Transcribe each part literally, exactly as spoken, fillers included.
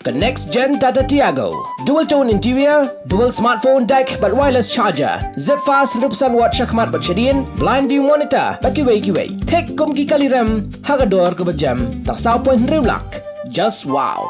Ka next gen Tata Tiago. Dual tone interior, dual smartphone deck bad wireless charger. Zip fast hynriew percent watt shakhmat bad shadien, blind view monitor bad kiwei kiwei. Thik kum ki kali rem ha ka dor kaba jem tang saw point hynriew lak. Just wow.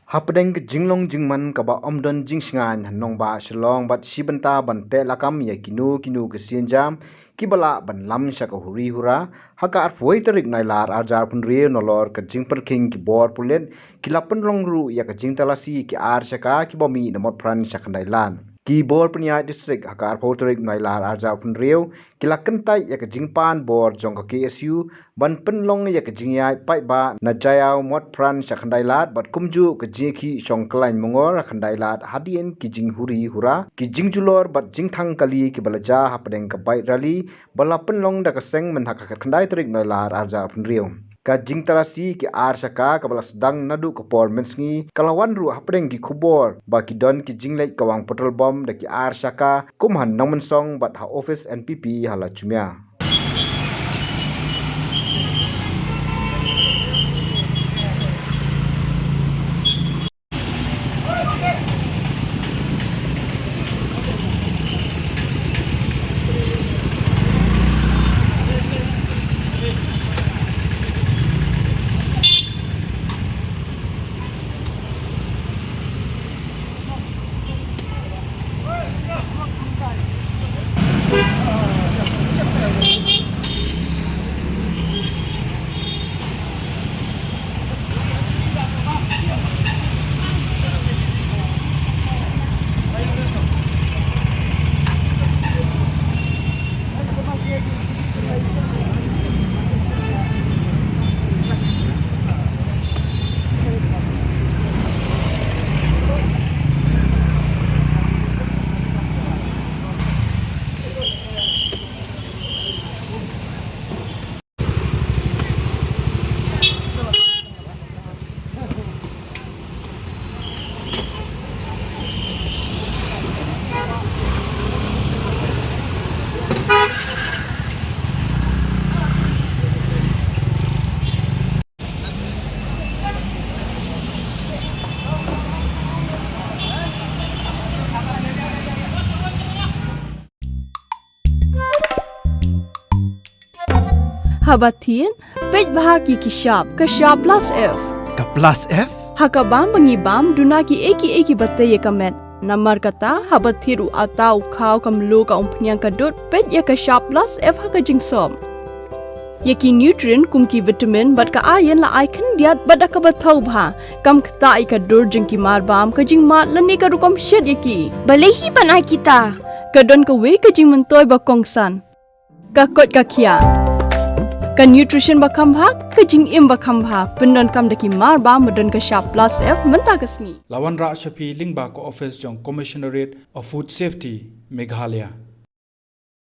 Hapdeng ka jinglong jingman kaba ym don jingshngaiñ ha nongbah Shillong bad shi bynta ban teh lakam ïa kino kino ki sienjam kiba lah ban lam sha ka huri hura, ha ka arphew tarik Nailar arhajar arphew hynriew nalor ka jingpyrkhing ki bor pulit, ki la pynlong ruh ïa ka jingtalasi ki ar shaka kiba mih na Motphran sha Khyndailad. Ki bor pynïaid district ha ka arphew tarik Nailar arhajar arphew hynriew ki la kyntait ïa ka jingpan bor jong ka K S U ban pynlong ïa ka jingïaid paidbah na Jaïaw Motphran sha Khyndailad bad kumjuh ka jingïakhih shong kyllaiñ Mongor ha Khyndailad hadien ki jinghuri hura, ki jingjulor bad jingthang kali kiba la jia hapdeng ka bike rally ba la pynlong da ka seng mynha ka khatkhyndai tarik Nailar arhajar arphew hynriew. Ka jingtalasi ki ar shaka kaba la sdang naduh ka por mynsngi ka la wan ruh hapdeng ki khubor ba ki don ki jingleit kawang petrol bomb da ki ar shaka kum ha Nongmynsong bad ha office N P P ha Lajumia. Haba thied, peit bha ki ki shap, ka shap plus F. Ka plus F? Ha ka bam ba ngi bam, duna ki ei ki ei kiba tei ïa ka met. Namar kata, haba thied u atta u khaw ka mluh ka umphniang ka dud, peit ïa ka shap plus F ha ka jingsop. Ïa ki nutrient kum ki vitamin bad ka iron la ai khyndiat bad da kaba thaw bha. Kam ktah ïa ka dur jong ki mar bam, ka jingmad lane ka rukom shet ïa ki. Balei hi ban ai kita? Ka don kawei ka jingmyntoi ba kongsan. Ka koit ka khiah. Ka nutrition ba kham bha, ka jingim ba kham bha. Pyndonkam da ki mar bam ba don ka shap plus F mynta ka sngi. La wanrah sha phi lyngba ka office jong Commissionerate of Food Safety, Meghalaya.